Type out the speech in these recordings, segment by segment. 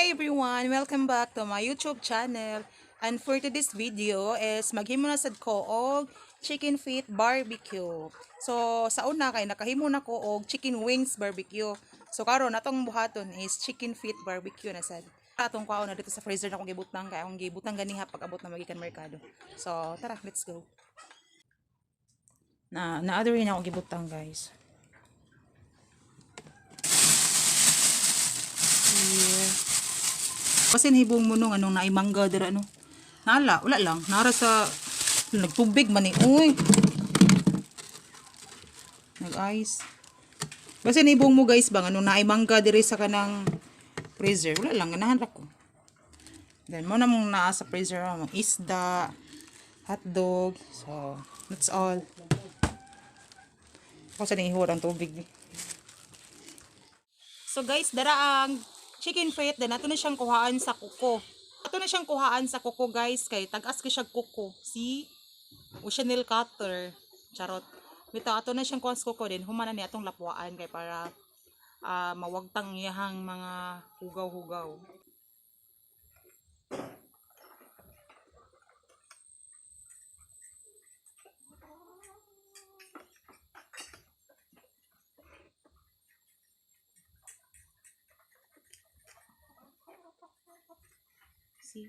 Hi everyone! Welcome back to my YouTube channel. And for today's video is maghimo na sad ko og chicken feet barbecue. So sa una kay nakahimo na ko og chicken wings barbecue. So karon atong buhaton is chicken feet barbecue na sad. Atong kwaon na dito sa freezer na akong gibutang kay akong gibutang ganiha pag abot na magikan merkado. So tara, let's go. Na na other na akong gibutang, guys. Here. Kasi nahibong mo nung anong naimangga dira, no. Nala, wala lang. Nara sa nagtubig man ni. Uy. Nag-ice. Kasi nahibong mo, guys, bang anong naimangga diri sa kanang freezer. Wala lang, ganahan ra ko. Then mo na mong naa sa freezer ang mga isda, hotdog. So, that's all. Ako sa nihur ang tubig. So guys, dara ang chicken feet, then ato na siyang kuhaan sa kuko. Ato na siyang kuhaan sa kuko, guys, kay tag-as kay siya kuko. See? O siya nail cutter. Charot. Bitaw ato na siyang kuhaan sa kuko din human na ni atong lapwaan kay para mawagtang iyahang mga hugaw-hugaw. See?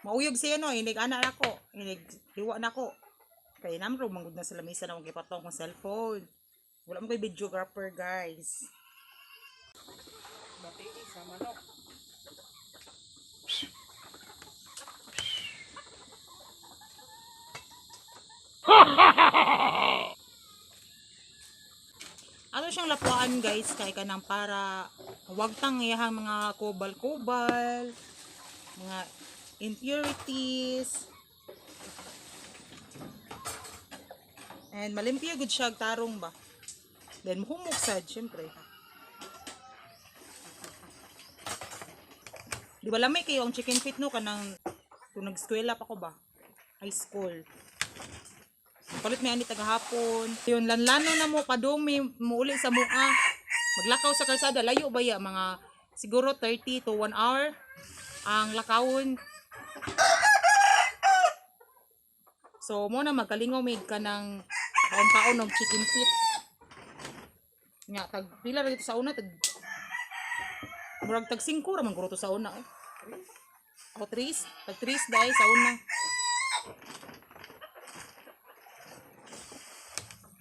Mauyog siya, no, inig ana nako, inig hiwa nako. Kay namro manggod na sa lamesa na akong gipatong kong cellphone. Wala mo kay videographer, guys. Batili sa manok. Ato siyang lapuan, guys, kay kanang para wagtang iyahang mga kubal-kubal, mga impurities. And malimpyo gud siya og tarong ba. Then humok sad syempre. Di ba lamay kayo ang chicken feet, no, kanang kung nag-eskwela pa ko ba? High school. Palit may ani tagahapon. Yun, lanlano na mo, padung may muuli sa mua. Maglakaw sa kalsada, layo ba ya? Mga siguro 30 to 1 hour ang lakawon. So, mo na magkalingaw may ka ng kaon-kaon og chicken feet. Nga, tag pila ra dito sa una, tag murag tag 5 ra man guro to sa una. Eh. O 3, tag 3 dai sa una.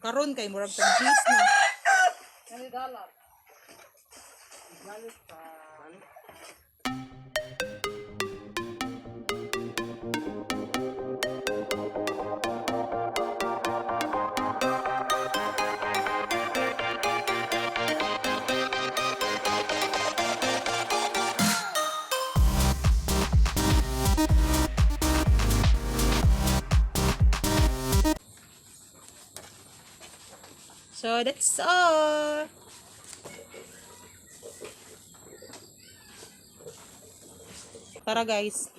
Karon kay murag tag 10 na. Kani dalat. Galit pa. So that's all. Tara, guys.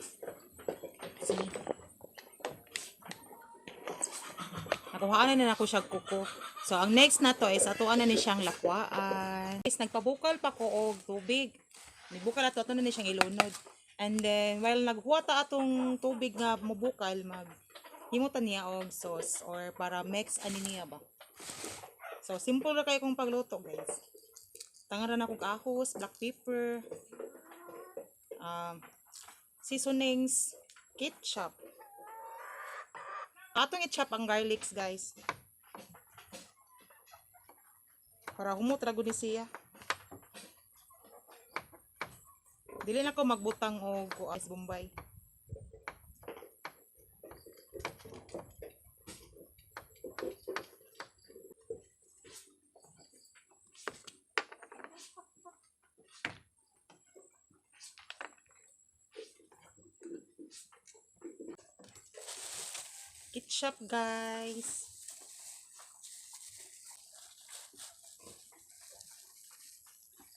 See. Nakuhaan na nako siya kuko. So ang next na to is atuan na ni siyang lakwaan. Guys, nagpabukal pa ko og tubig. Nibukal ato, ato na ni siyang ilunod. And then while naghuwata atong tubig nga mobukal, mag himutan niya og sauce or para mix ani niya ba. So, simple ra kayo kung pagluto, guys. Tangaran akong ahos, black pepper, seasonings, ketchup. Atong i-chop ang garlics, guys. Para humot ra gud ni siya. Dili na ko magbutang og kuas Bombay. Ketchup, guys.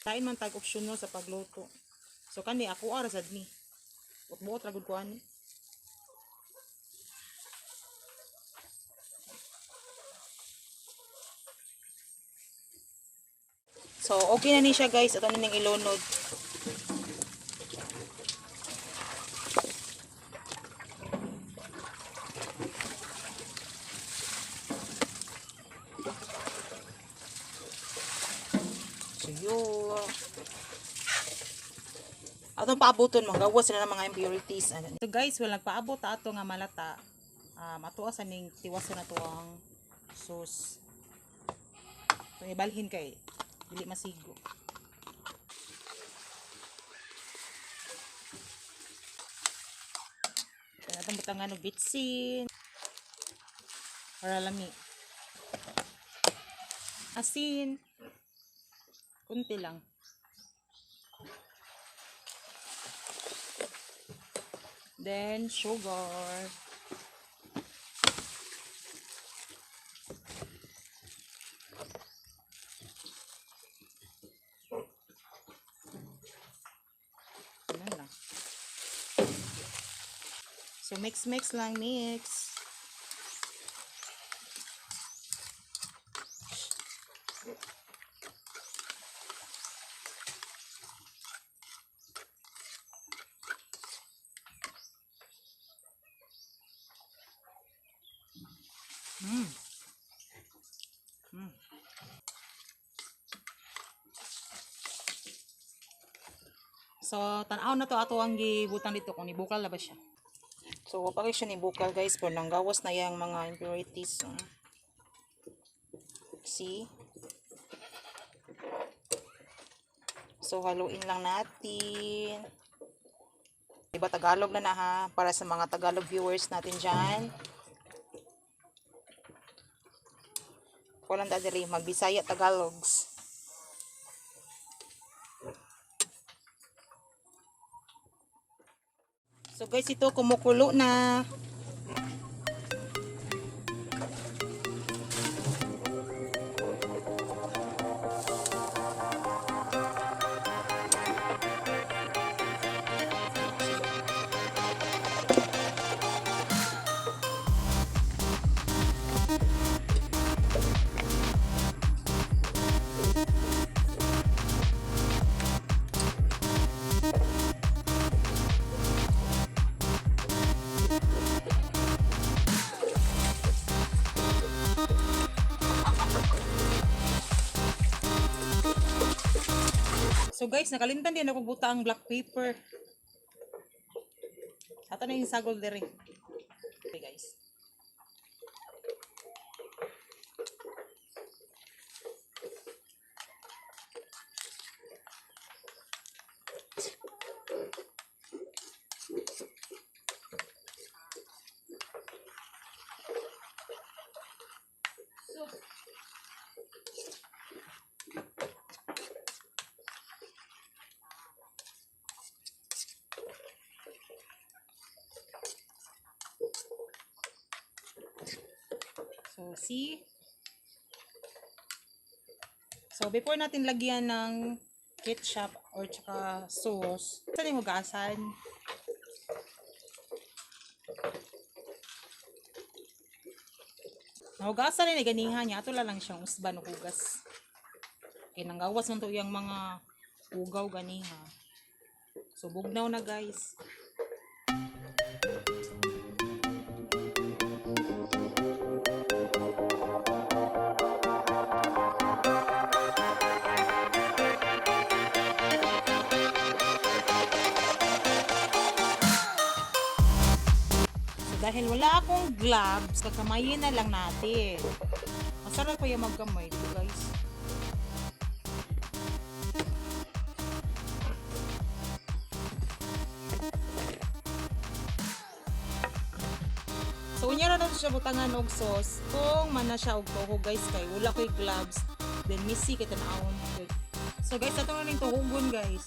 Kain man tag optional sa pagluto. So kani ako ara sad ni. Buot-buot ra gud ko ani. So okay na ni siya, guys. Ato na ning ilunod. So yun. Atong paabuton, manggawas sila ng mga impurities. Ano. So guys, well, nagpaabot ta ato nga malata. Ato sa ning tiwason na to ang sauce. So ibalhin kay dili masigo. Kaya atong butangan og bitsin. Para lami. Asin. Kunti lang. Then, sugar. Ganun lang. So, mix, mix lang, mix. So, tan-aw na to ato ang gibutang dito kung nibukal na ba siya. So, pag siya nibukal, guys, pero nanggawas na yang mga impurities. See? So, haluin lang natin. Diba, Tagalog na na ha, para sa mga Tagalog viewers natin dyan. Walang dadali, magbisaya Tagalogs. So guys, ito kumukulo na. So guys, nakalimtan din ako buta ang black pepper. Ato na yung sagol diri. Okay guys. So see? So before natin lagyan ng ketchup or tsaka sauce, sa yung hugasan. Nahugasan ni ganiha niya, ato lang siyang usban og hugas. Kay nanggawas man to iyang mga ugaw ganiha. So bugnaw na, guys. So, dahil wala akong gloves, kakamayin na lang natin. Masarap kaya magkamay, di ba, guys? So, unya ra na siya butangan og sauce. Kung man na siya og tuhog, guys, kay wala ko'y gloves, then missy kay tan-awon. So, guys, ato na ning tuhogon, guys.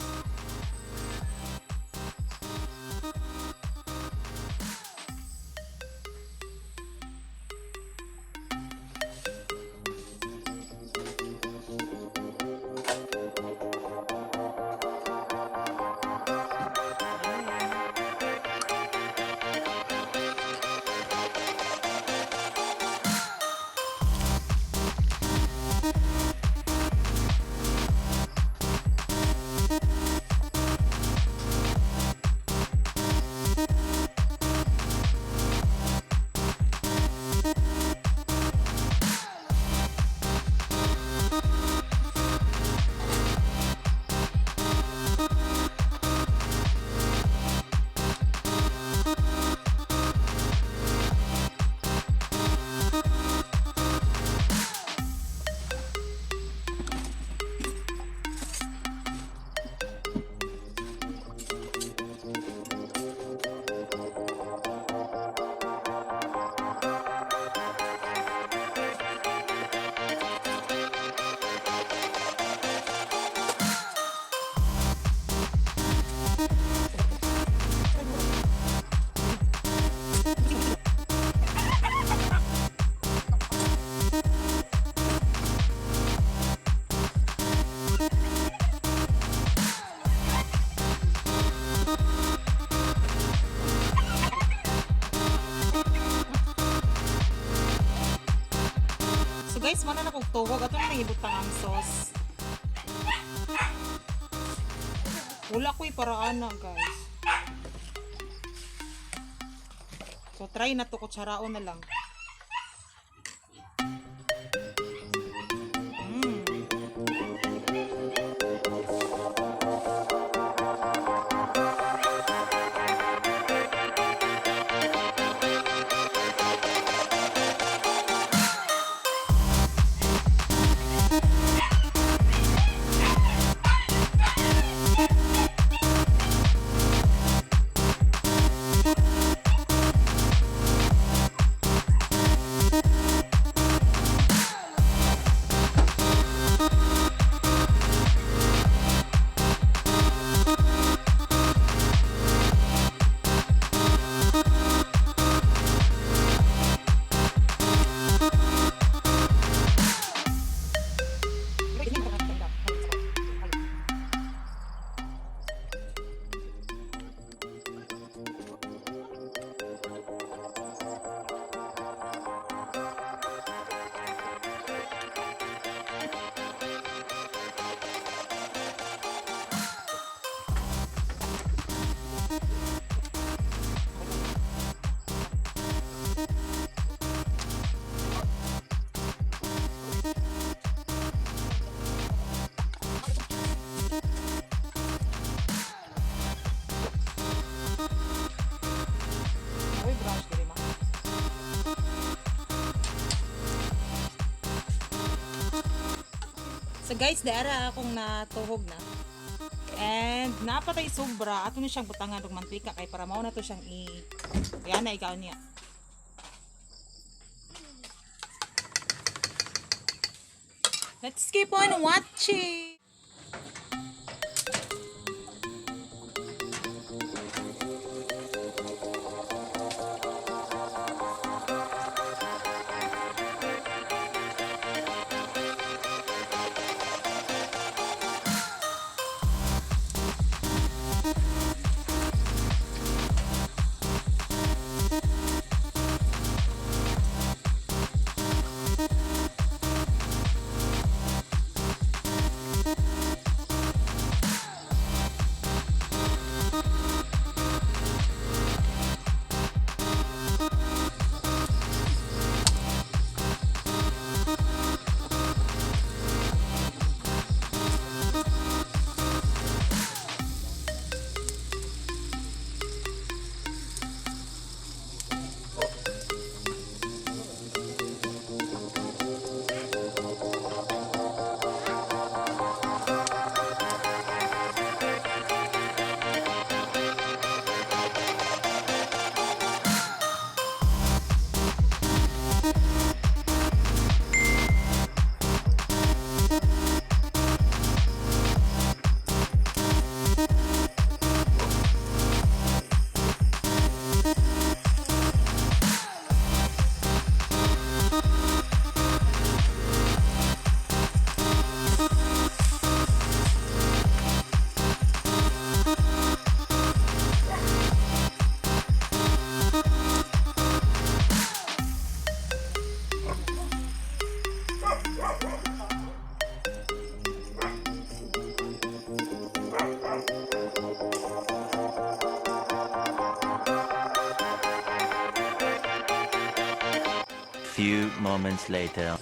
Guys, mana na kog tuhog. Ato na nang ibutang ang sauce. Wala ko'y paraan na, guys. So try na to, kutsaraon na lang. Uy, brush diri ma. So guys, daara akong natuhog na. And napatay sobra ato ni siyang butangan og mantika kay para mao na to siyang i Yan na ikaw niya. Let's keep on watching. Few moments later.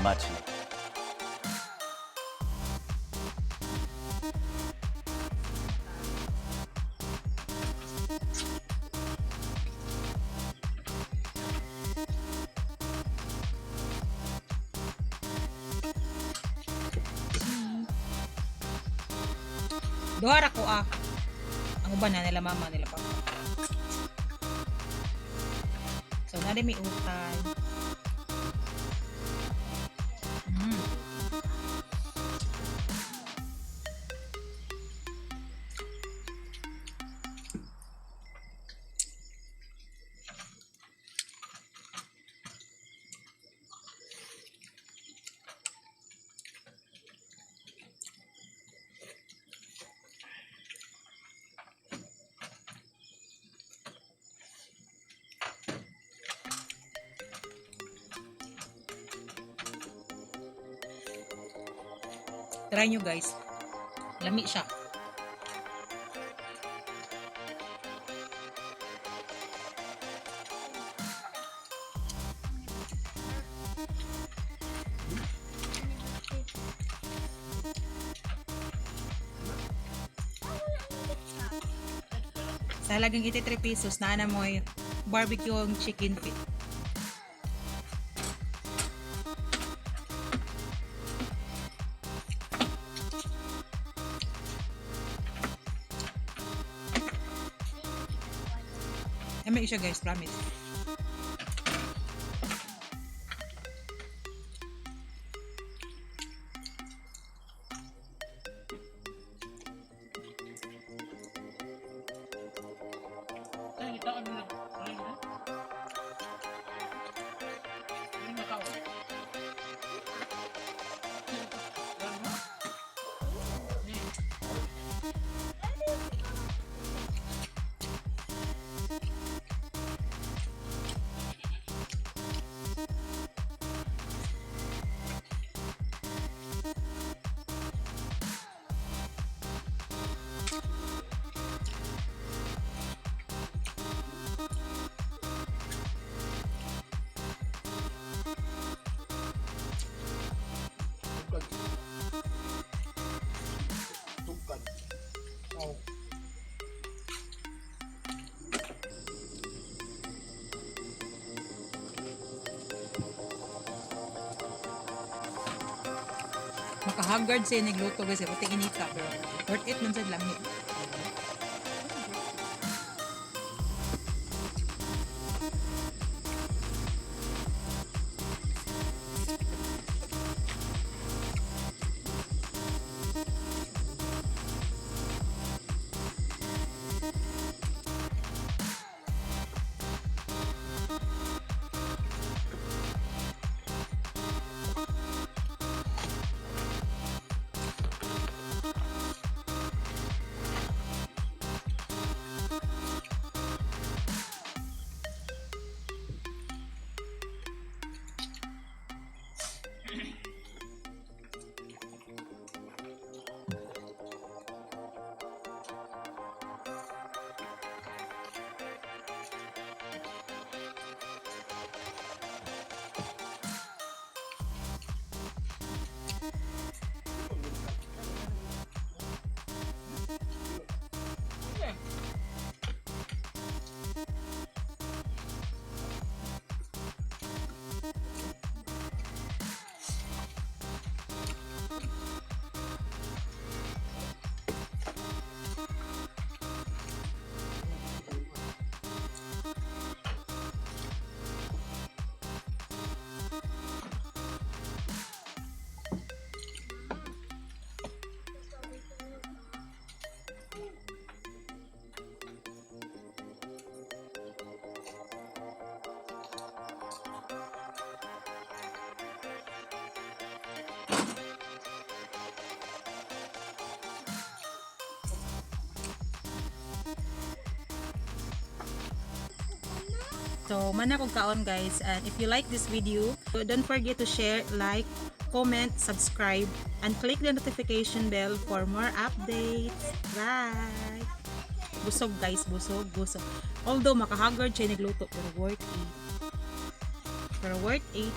Much. Duha ra ko ah. Ang uban na nila mama, nila papa. So, na may utan. Try nyo, guys. Lami siya. Sa halagang 83 pesos, naa na mo'y barbecue ang chicken feet. Lami siya, guys, promise. Ay, ito ano lang. Ano yun? Ano yung tao? Ano mo? Tugkad. Tugkad. Oh. Makahaggard siya nagluto, guys. Pati inita pero worth it man sa lami. So, mana kog kaon, guys. And if you like this video, don't forget to share, like, comment, subscribe, and click the notification bell for more updates. Bye! Busog, guys, busog, busog. Although makahaggard siya nagluto, pero worth it. Pero worth it.